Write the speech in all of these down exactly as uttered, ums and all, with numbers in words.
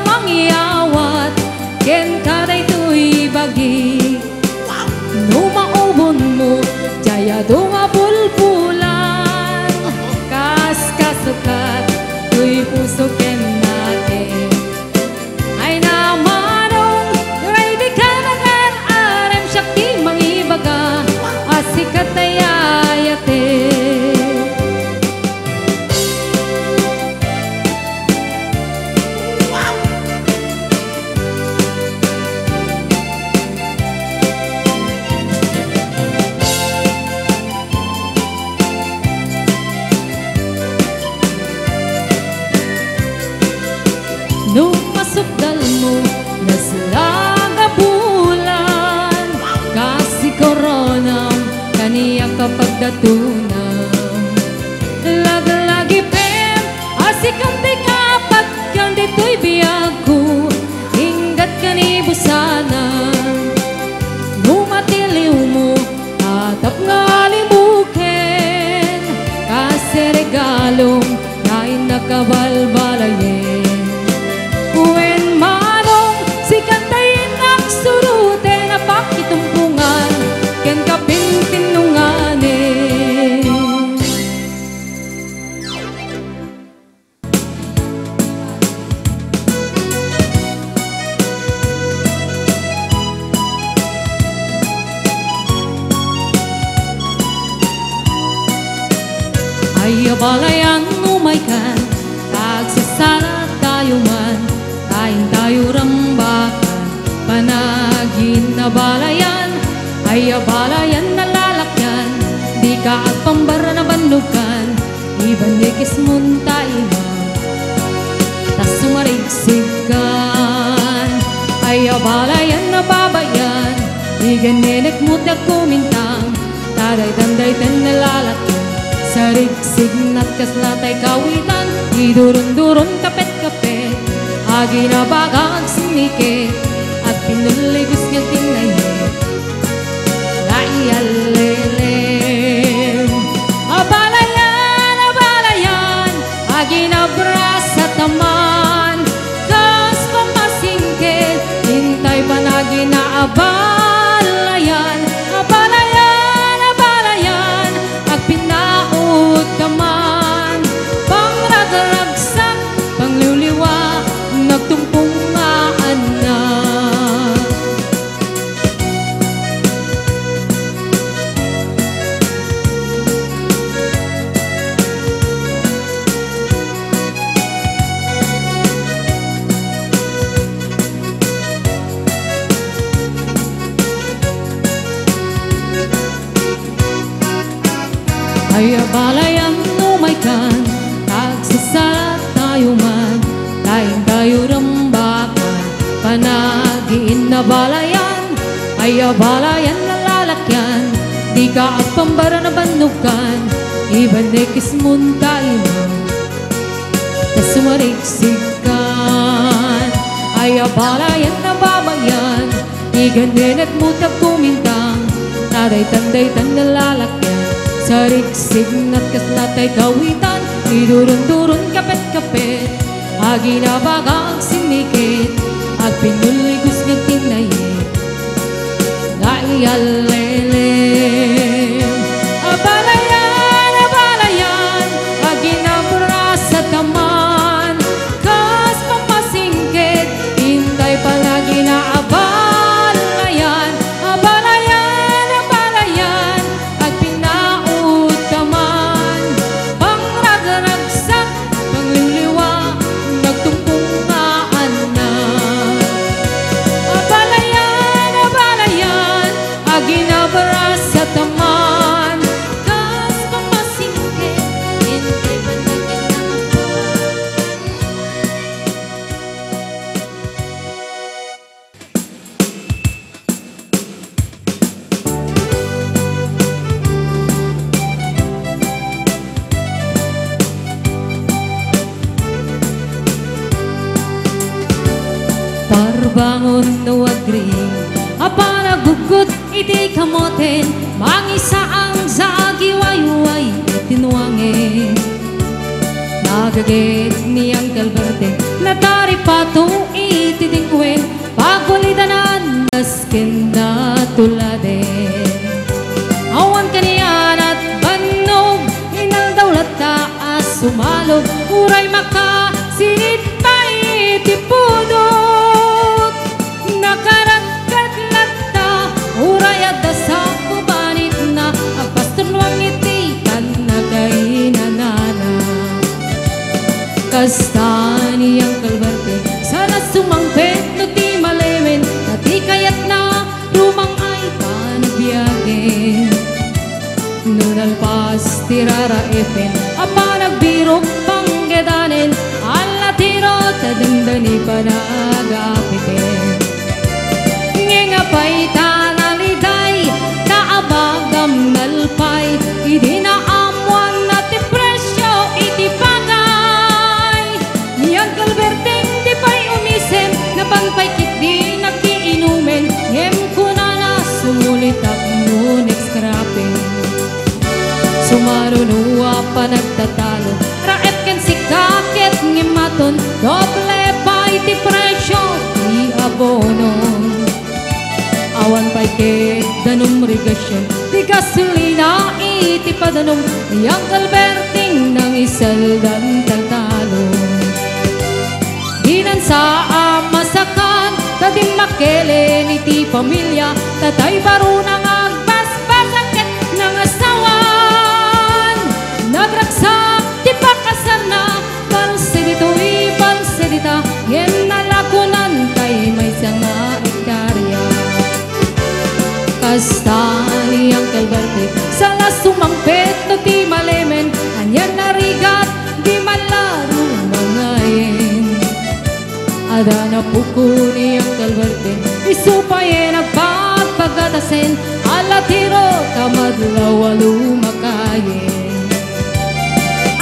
Mangiyawat kenka daytoy bagi. No maubonmo, diay adu nga bulbulan. Kas kasukkat toy puso ken nati. Ay na Manong, ready ka na ken arem, siak ti mangibaga a sika ti ayate. No masukdalmo, nasla nga bulan, kas ti koronam, kaniak a pagdatonam. Laglagipem a sikan ti kapatgan ditoy biagko, inggat ken ibusanam. No matiliwmo, atap nga alimuken, kas ti regalom nga innak a balbalayen. Wen Manong, sikan ti innak suroten a pakitumpongan ken kapintinnonganen. Ay a balayan, umaykan, agsasaratayo man, ta intayo rambakan. Panagin a balayan, ay a balayan a lalakyan, dika agpambarra a bannogkan, ibanikismon ta ima, ta sumarigsigkan. Ay a balayan a babayan, iganenekmo ti agkumintang, ta daytan daytan a lalakyan, sarigsignat kasla tay kawitan, iduronduron kapet-kapet, aginabaga agsinnikit, agpinulligos nga agtinnayet. Naiyallelem. A balayan, a balayan, aginabrasat a man, kas pamasingkit, intay panagina a balayan, a balayan, a balayan, agpinaut ka man, pangragragsak, pangliwliwa, nagtumpong nga annak. Ay a balayan, umaykan, agsasaratayo man, ta intayo rambakan, panagiin a balayan, ay a balayan a lalakyan, dika agpambarra a bannogkan, ibanikismon ta ima, ta sumarigsigkan. Ay a balayan a babayan, iganenekmo ti agkumintang, ta daytan daytan a lalakyan, sarigsignat kasla tay kawitan, iduronduron kapet-kapet, aginabaga agsinnikit, agpinulligos nga agtinnayet. Naiyallelem. A balayan, a balayan, aginabrasat a man, kas pamasingkit, intay panagina a balayan, a balayan, a balayan, agpinaut ka man, pangragragsak, pangliwliwa, nagtumpong nga annak. A balayan, a balayan, aginabrasat a man, kas pamasingkit, intay panagina a balayan. Parbangon no agring a panaggugut iti kamoten, mangisaang sa agiwayway iti nuangen. Nagaged ni Uncle Berte, nataripato a panagbirok panggedanen, a latiro ta dandani panagapiten. Ngem apay ta naliday, ta abagam nalpay, idi naammoanna ti presio iti pagay. Ni Uncle Berting di pay umisem, napan pay ketdi nakiinumen, ngem kunana, sumulitak no next scrapping. Sumaruno a panagtatalo, raep ken sika ket ngem maton, doble pay ti presio ti abono. Awan pay ket danum regasyon ti gasolina iti padanum, ni Uncle Berting nangisaldan taltalo. Dinan sa a masakan, ta dimmakelen iti pamilia, ta tay baruna nga agbasbasak ket nangasawan. Nagragsak ti pakasarna, balse ditoy, balse dita, ngem nalakonan tay maysa nga hektaria. Kasta ni Uncle Berting, sala sumangpet no ti malemen, anian a rigat, di man la rumangayen. Adda napukaw ni Uncle Berting, isu payen agpagpagatasen, a latiro ta madlaw a lumakayen.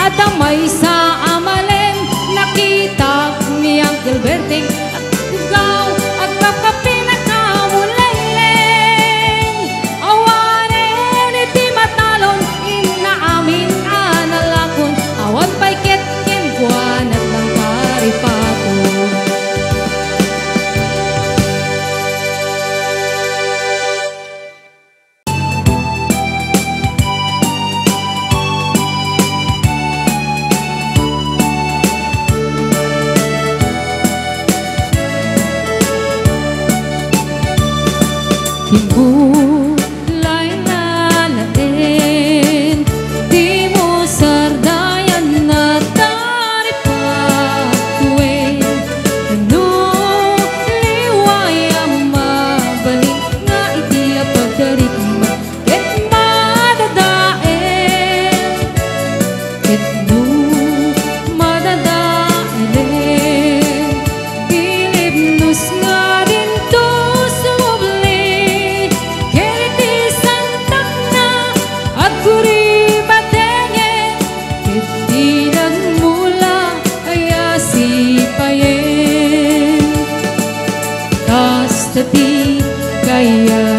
Adda maysa a malem, nakitak ni Uncle Berting, agtuggaw, agpapapinakaw lengleng. Awanen iti matalon, inna amin a nalakon, awan pay ket kenkuana ti nangparipato. Timbulay nga laeng, ti musar dayan nga taripatuen. No liway a mabalin nga iti a pagdadikma ket madadael. Ket no madadaelen, pilipnos nga dinto sumubli, ket iti santak nga agkuri batengen, ket ti nagmula aya sipayen. Kasta ti kaya